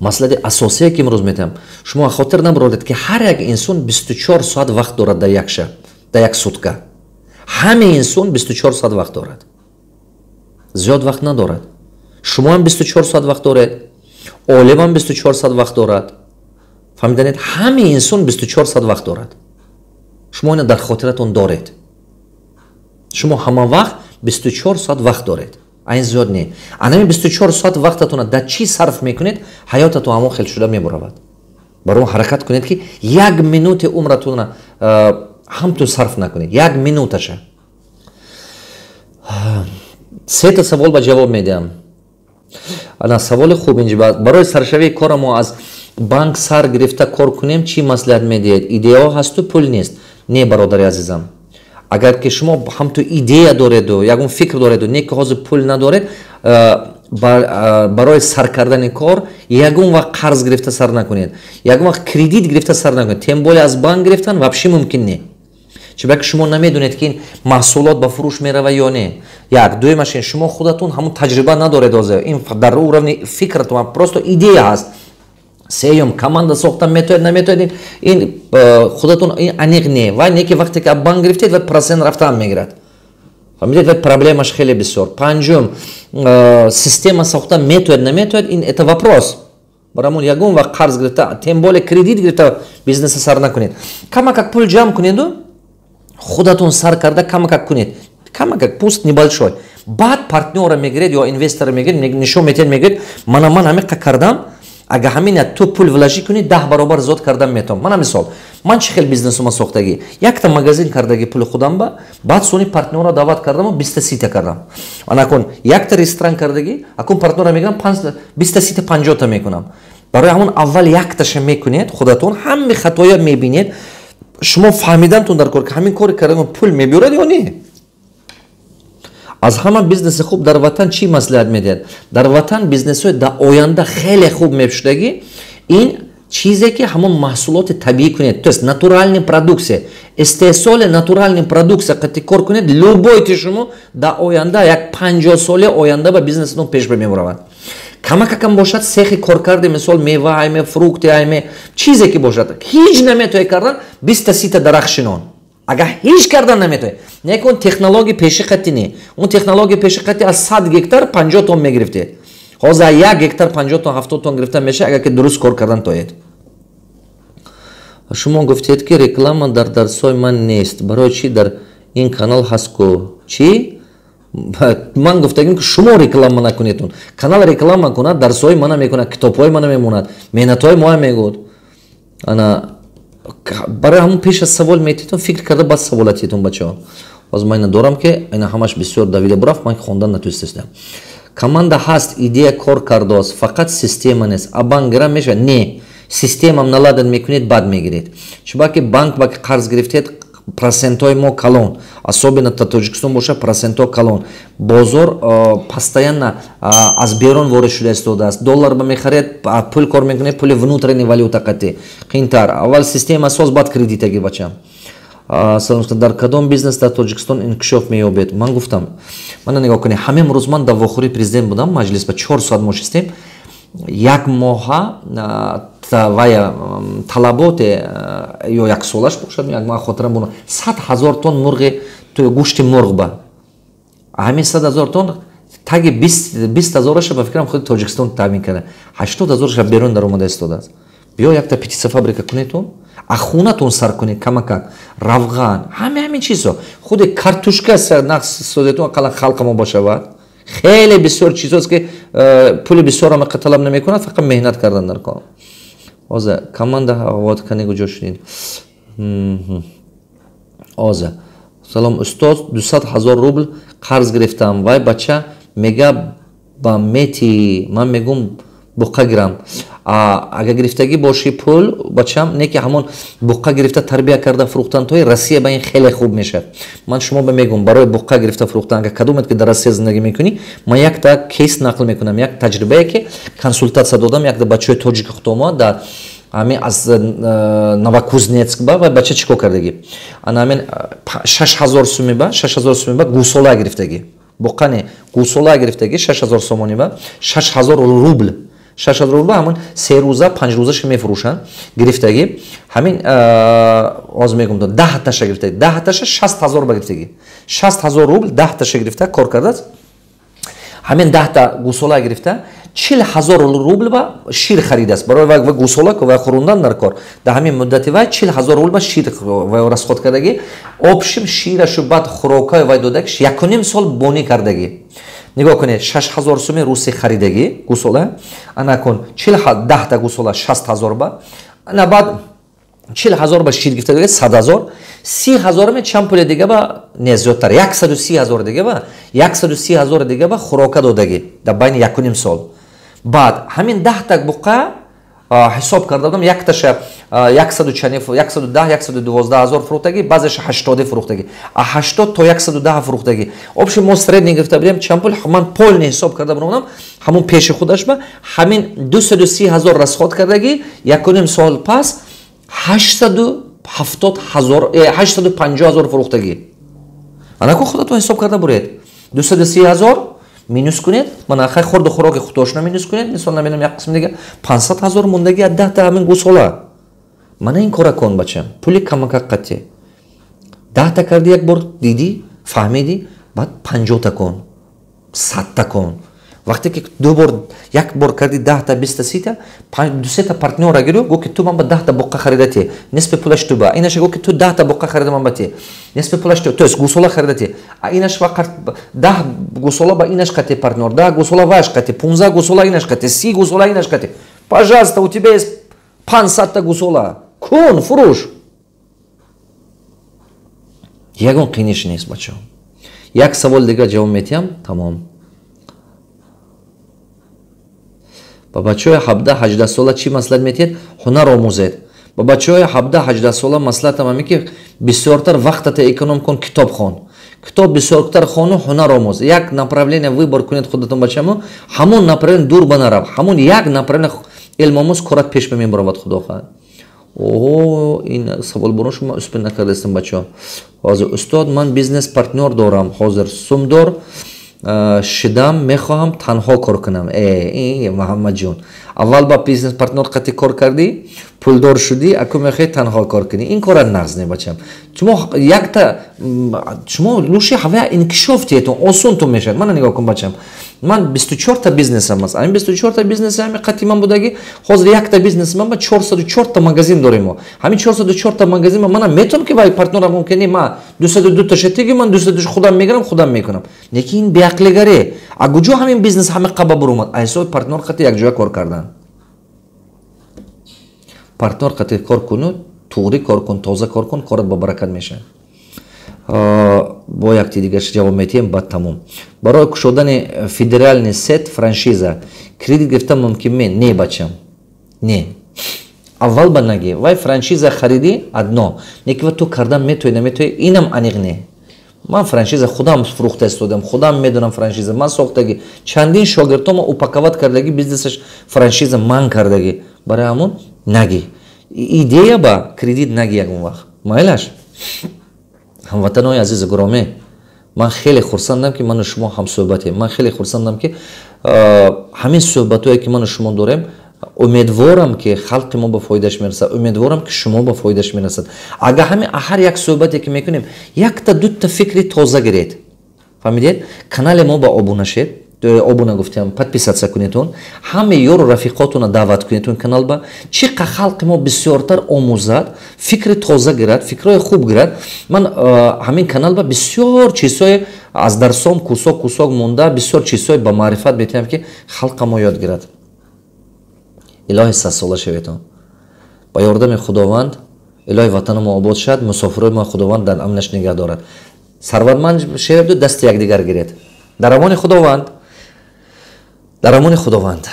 Маслиҳати асосие, ки имрӯз метиҳам, шумо хотир набароред, ки ҳар як инсон 24 соат вақт дорад дар як шаб, дар як сутка. Ҳаме инсон 24 соат вақт дорад, зиёд вақт надорад. Шумоам 24 соат вақт доред, олимам 24 соат вақт дорад. Фаҳмиданед? Ҳаме инсон 24 соат вақт дорад. Шумо ина дар хотиратон доред: шумо ҳама вақт 24 соат вақт доред, айн зиёд не. Анами 24 соат вақтатона дар чӣ сарф мекунед, ҳаётатон ҳамон хел шуда мебуравад. Барои ҳаракат кунед, ки як минути умратона ҳамтун сарф накунед, як минуташа. Сета савол ба ҷавоб медиҳам. Ана саволи хуб инҷи: барои саршавии кора мо аз банк сар гирифта кор кунем, чӣ маслиҳат медиҳед? Идеяҳо ҳасту, пул нест. Не, бародари азизам, агар ки шумо ҳамту идея дореду ягон фикр дореду, не ки ҳозир пул надоред, барои сар кардани кор ягон вақт қарз гирифта сар накунед, ягон вақт кредит гирифта сар накунед. Тем более аз банк гирифтан вообще мумкин не, чунки шумо намедонед, ки ин маҳсулот ба фурӯш мерава ё не. Як дуюмаш, ин шумо худатон ҳамон таҷриба надоред, ҳозир ин дар уровни фикратон просто идея ҳаст. Сеюм, команда сохта метоед, наметоед, ин худатон ин аниқ не. Вай не, ки вақте ки банк гирифтед, вай процент рафтаам мегирад, фаҳмидед? Вай проблемаш хеле бисёр. Панҷум, система сохта метоед, наметоед, ин это вопрос. Барамон ягон вақт қарз гирифта, тем более кредит гирифта бизнеса сар накунед. Камакак пул ҷамъ кунеду, худатон сар карда камакак кунед, камакак, пусть небольшой. Баъд партнёра мегиред ё инвестора мегиред, нишон метиҳед, мегӯед: «Мана, ман ҳамиқа кардам, агар ҳамина ту пул вложить кунӣ, 10 баробар зиёд кардан метавонам». Мана мисол, ман чӣ хел бизнесума сохтагӣ: якта магазин кардагӣ пули худам ба, баъд сони партнёра даъват кардаму биста сита кардам. Анакун якта ресторан кардагӣ, акун партнёра мегирам, биста сита, 50-та мекунам. Барои ҳамон аввал якташа мекунед худатон, ҳами хатоя мебинед, шумо фаҳмидантон дар кор, ки ҳамин кори кардан пул мебиёрад ё не. Аз ҳама бизнеси хуб дар ватан чӣ маслиҳат медиҳад? Дар ватан бизнесҳои дар оянда хеле хуб мешудагӣ ин чизе, ки ҳамон маҳсулоти табиӣ кунед, то есть натуральный продукция, истеҳсоли натуральный продукция қати кор кунед. Любой ти шумо дар оянда, як 50 сола оянда ба бизнесатон пеш мебаравад. Камакакам бошад, сехи коркарди, мисол, мева айме, фрукти айме, чизе ки бошад. Ҳеҷ наметои кардан, биста сита дарахт шинон. Агар ҳеҷ кардан наметои, не ки он технология пеши қати не, он технология пеши қати аз 100 гектар 50 тонн мегирифтед, ҳозир 1 гектар 50 тонн, 70 тонн гирифта мешавад, агар ки дуруст кор кардан тоед. Шумо гуфтед, ки реклама дар дарсҳои ман нест, барои чӣ дар ин канал ҳаст ку? Чӣ? Ман гуфтагим, ки шумо реклама накунедун, канал реклама кунад, дарсҳои мана мекунад, китобҳои мана мемонад, меҳнатҳои моя мегӯд. Ана барои ҳамон пеш аз савол метитон, фикр карда баъд савола титон, бачаҳо. Боз ман ина дорам, ки ина ҳамаш бисёр давида бурафт, ман хондан натонистастам. Команда ҳаст, идея кор кардааст, фақат система нест. А банк гирам мешавад? Не, системам наладан мекунед, баъд мегиред. Чунки банк ба қарз гирифтед, процентҳои мо калон, особенно та Тоҷикистон боша, процентҳо калон. Бозор постоянно аз берун ворид шуда истодааст. Доллар ба мехаред, пул кор мекунед, пули внутренний валюта қатӣ қиинтар. Аввал система соз, баъд кредитаги, бачам. Дар кадом бизнес дар Тоҷикистон инкишоф меёбед? Ман гуфтам, мана нигоҳ кунед, ҳамин рӯз ман дар вохӯрии президент будам, маҷлис ба 4 соат мо шистем. Як моҳа вая талаботе ё як солаш бошад, як моҳ, хотирам буна, 100 000 тонн мурғи, гӯшти мурғ ба. Ҳамин 100 000 тонн таги 20 ҳазораша, ба фикрам, худи Тоҷикистон таъмин карда, 80 ҳазораша берун даромада истодааст. Биё, якта птицефабрика кунедтун, а хунатон сар кунед, камакак равған, ҳаме ҳамин чизҳо, худи картушка нақс созетун, ақаллан халқа мо бошавад. Хеле бисёр чизҳост, ки пули бисёрам талаб намекунад, фақат меҳнат кардан дар кор. Ҳозир команда вот кани куҷо шунид? Ҳозир. Салом, устоз, 200 000 рубл қарз гирифтам. Вай бача мега ба мети, ман мегум буққа гирам. Агар гирифтагӣ бошӣ пул, бачам, не ки ҳамон буққа гирифта, тарбия карда фурӯхтан тои Россия ба ин хеле хуб мешавад. Ман шумо ба мегӯм, барои буққа гирифта фурӯхтан, агар кадомет ки дар Россия зиндагӣ мекунӣ, ман якта кейс нақл мекунам, як таҷрибае, ки консултатсия додам якта бачаҳои тоҷики худомо дар ҳамин аз Новокузнецк ба. Вай бача чӣ кор кардагӣ? Ана ҳамин 6000 суми ба, 6000 суми ба гӯсола гирифтагӣ, буққа не, гӯсола гирифтагӣ, 6000 сомонӣ ба, 6000 рубл. 6000 рубл ба ҳамон 3 рӯза 5 рӯзаша мефурӯшанд гирифтагӣ. Ҳамин ҳозир мегум, 10 таша гирифтагӣ, 10 таша 60 000 ба гирифтагӣ, 60 000 рубл 10 таша гирифта кор кардааст. Ҳамин 10 та гусола гирифта, 40 000 рубл ба шир харидааст барои вай гусола вай хӯрондан дар кор. Дар ҳамин муддати вай 40 000 рубл ба шир вай расход кардагӣ. Общем, ширашу баъд хӯрокҳои вай додагиш, 1,5 сол бонӣ кардагӣ. Нигоҳ кунед, 6000 суми русӣ харидагӣ гусола. Ана кун, 10 та гусола 60 000 ба, ана баъд 40 000 ба шир гирифта, 100 000, 30 000 чанд пули дига ба, не, зиёдтар, 130 000 дига ба, 130 000 дига ба хӯрока додагӣ дар байни 1,5 сол. Баъд ҳамин 10 та буқа ҳисоб карда будам, якташа яксаду чани, 110, 112 ҳазор фурӯхтагӣ, баъзеша 80 фурӯхтагӣ, а 80 то 110 фурӯхтагӣ. Общем, мо средний гирифта будем, чанд пул ман полный ҳисоб карда будам. Ҳамон пеши худаш ба ҳамин 230 000 расход кардагӣ, 1,5 сол пас 870 000, 850 000 фурӯхтагӣ. Анаку, худатон ҳисоб карда буред, 230 000 минус кунед, мана хай, хӯрду хӯроки худошона минус кунед, мисол, намедонам, як қисми дига, 500 000 мондаги аз 10 та ҳамин гусола. Мана ин кора кун, бачам, пули камакак қатӣ 10 та карди, як бор дидӣ, фаҳмидӣ, баъд 50 та кун, 100 та кун. Вақте ки ду бор, як бор карди 10 та, 20 та, 30 та, дусета партнёра гирю, гӯ ки ту ман ба 10 та буққа харидати, нисфи пулаш ту ба, инаша гӯ ки ту 10 та буққа харида ман ба ти, нисфи пулаш ту, то есть гусола харидати, а инаш вақт 10 гусола ба инаш қати партнёр, 10 гусола ваш қати, 15 гусола инаш қати, 30 гусола инаш қати. Пожалуйста, у тебя есть 500 та гусола, кун, фурӯш, ягон қиниш нест, бачаҳо. Як савол дига ҷавоб метиҳам, тамом. Ба бачаҳои 17-18 сола чӣ маслиҳат метиҳед? Ҳунар омӯзед. Ба бачаҳои 17-18 сола маслиҳатам ҳаме ки бисёртар вақтата эконом кун, китоб хон, китоб бисёртар хону ҳунар омӯз. Як направление выбор кунед худатон, бачамо, ҳамон направление дур ба нарав, ҳамон як направление илм омӯз, корат пеш мебаровад, худо хоҳад. Оҳо, ин савол боро шумо успел накардастем, бачаҳо. Ҳозир, устод, ман бизнес партнёр дорам, ҳозир сумдор шидам, мехоҳам танҳо кор кунам. Э, Муҳаммадҷон, аввал ба бизнес партнёр қати кор кардӣ, пулдор шудӣ, аку мехоҳӣ танҳо кор кунӣ. Ин кора нағз не, бачам. Шумо якта, шумо лучше ҳавая инкишоф тиетон, осонтон мешавад. Мана нигоҳ кун, бачам, ман 24 та бизнесам аст. Ҳамин 24 та бизнес ҳами қати ман будагӣ. Ҳозир якта бизнеси ман ба 404 та магазин дорем мо. Ҳамин 404 та магазин манам метавонам ки вай партнёрам мумкин не, ма 202 та шатиги, ман 202 худам мегирам, худам мекунам. Лекин ин беақлигаре. А куҷо ҳамин бизнес ҳами қаба буромад? А ҳисоби партнёр қати якҷоя кор кардан. Партнёр қати кор куну, туғрӣ кор кун, тоза кор кун, корат ба баракат мешавад. Бо якти дигарш ҷавоб метиҳем, баъд тамом. Барои кушодани федеральный сеть франшиза кредит гирифтан мумкин ме? Не, бачам, не, аввал ба наги вай франшиза харидӣ одно, неки ва ту кардан метои, наметои, инам аниқ не. Ман франшиза худам фурӯхта истодам, худам медонам, франшиза ман сохтагӣ, чандин шогирдҳома упаковать кардагӣ, бизнесаш франшиза ман кардагӣ. Барои ҳамон наги идея ба кредит наги ягон вақт, майлаш. Ҳамватанои азизу гиромӣ, ман хеле хурсандам, ки ману шумо ҳамсӯҳбатем. Ман хеле хурсандам, ки ҳамин суҳбатҳое, ки ману шумо дорем, умедворам, ки халқи мо ба фоидаш мерасад, умедворам, ки шумо ба фоидаш мерасад. Агар ҳамин ҳар як суҳбате, ки мекунем, якта дута фикри тоза гиред, фаҳмидед, канали мо ба обуна шед, обуна гуфтам, подписаться кунедон, ҳаме ёру рафиқотона даъват кунедон канал ба. Чӣ қа халқи мо бисёртар омӯзад, фикри тоза гирад, фикрҳои хуб гирад. Ман ҳамин канал ба бисёр чизҳое аз дарсом кусок кусок монда, бисёр чизҳое ба маърифат метиҳам, ки халқа мо ёд гирад. Илоҳи 100 сола шаветон ба ёрдами Худованд. Илоҳи ватани мо обод шавад, мусофирои мо Худованд дар амнаш нигаҳ дорад. Сарватманд шеведу дасти якдигар гиред. Дар амони Худованд, дар амони Худованд.